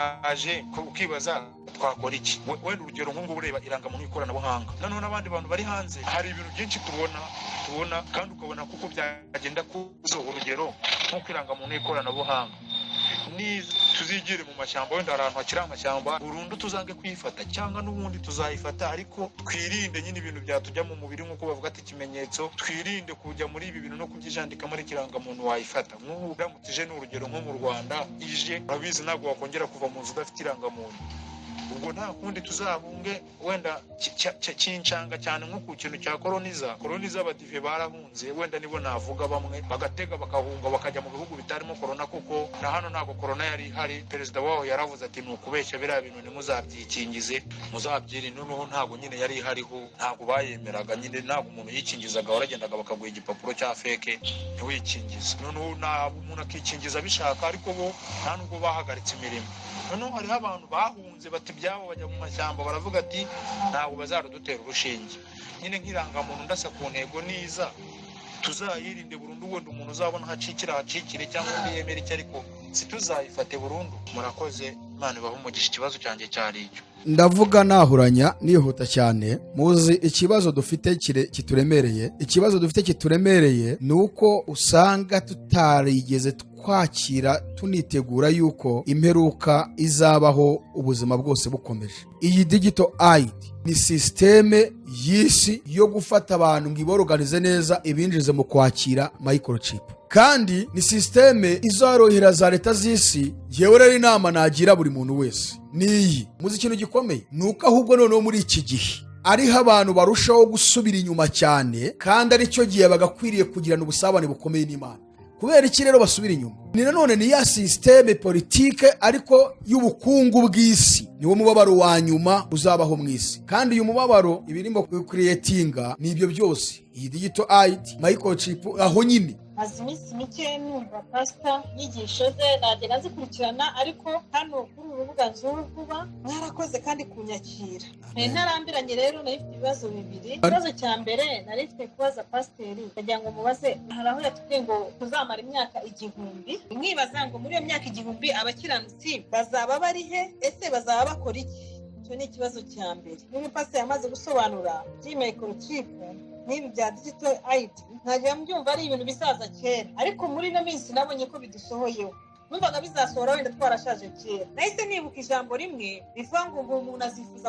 Iraje ukibaza twakora iki? Wenda urugero nk'ubu ureba irangamuntu y'ikoranabuhanga, noneho n'abandi bantu bari hanze, hari ibintu byinshi tubona kandi ukabona kuko byagenda kuzo. Urugero nk'uko irangamuntu y'ikoranabuhanga ni tuzigire mu mashyamba, wenda hari ahantu hakiri amashyamba, burundu tuzange kuyifata, cyangwa n'ubundi tuzayifata, ariko twirinde nyine ibintu byatujya mu mubiri, nk'uko bavuga ati ikimenyetso, twirinde kujya muri ibi bintu no kubyijandika muri ikirangamuntu wayifata. Nk'ubu uramutse ije, ni urugero, nko mu Rwanda ije, urabizi ntabwo wakongera kuva mu nzu udafite irangamuntu. Ubwo nta kundi tuzahunge wenda kincanga cyane nko ku kintu cya koroniza. Abadive barahunze, wenda nibo navuga, bamwe bagatega bakahunga bakajya mu bihugu bitarimo korona, kuko na hano ntabwo korona yari ihari. Perezida waho yaravuze ati: "Ni ukubeshya biriya bintu, ntimuzabyikingize, muzabyirinde." Noneho ntabwo nyine yari ihariho, ntabwo bayemeraga nyine, ntabwo umuntu yikingizaga, waragendaga bakaguha igipapuro cya fake ntiwikingize. Noneho ntabwo umuntu akikingiza abishaka, ariko bo nta nubwo bahagaritse imirimo. Noneho hariho abantu bahunze bata ibyabo bajya mu mashyamba, baravuga ati ntabwo bazarudutera urushinge. Nyine nk'irangamuntu, ndasa ku ntego, niza tuzayirinde burundu. Wenda umuntu uzabona ahacikira ahacikire, cyangwa undi yemera icyo, ariko situzayifate burundu. Murakoze, Imana ibahe umugisha. Ikibazo cyanjye cyari icyo. Ndavuga nahuranya nihuta cyane. Muzi ikibazo dufite kituremereye? Ikibazo dufite kituremereye ni uko usanga tutarigeze twakira tunitegura yuko imperuka izabaho ubuzima bwose bukomeje. Iyi digital ID ni système y'isi yo gufata abantu ngo iboroganize neza, ibinjize mu kwakira microchip, kandi ni système izorohera za leta z'isi. Yewe rero, inama nagira buri muntu wese niyi: muzi ikintu gikomeye ni uko ahubwo noneho muri iki gihe ariho abantu barushaho gusubira inyuma cyane, kandi aricyo gihe bagakwiriye kugirana ubusabane bukomeye n'Imana. Kubera iki rero basubira inyuma? Ni nanone ni ya système politique ariko y'ubukungu bw'isi. Niwo mubabaro wa nyuma uzabaho mu isi, kandi uyu mubabaro ibirimo kucreatinga ni ibyo byose, iyi digital ID, microchip, aho nyine. Maze iminsi mike numva pasita, inyigisho ze nagenda nzikurikirana, ariko hano kuri uru rubuga nzuru vuba. Mwarakoze kandi kunyakira. Nari ntarambiranye rero, nari mfite ibibazo bibiri. Ikibazo cya mbere nari mfite kubaza pasiteri, ndagira ngo mubaze: hari aho yatubwiye ngo tuzamara imyaka 1000, mwibaza ngo muri iyo myaka 1000 abakiranutsi bazaba bari he? Ese bazaba bakora iki? Icyo ni ikibazo cya mbere. Niba pasiteri yamaze gusobanura by'iyi microchip n'ibi bya digital ID, ntajya mbyumva ari ibintu bizaza kera, ariko muri ino minsi nabonye ko bidusohoyeho. Numvaga bizasohora wenda twarashaje kera. Nahise nibuka ijambo rimwe rivuga ngo umuntu azifuza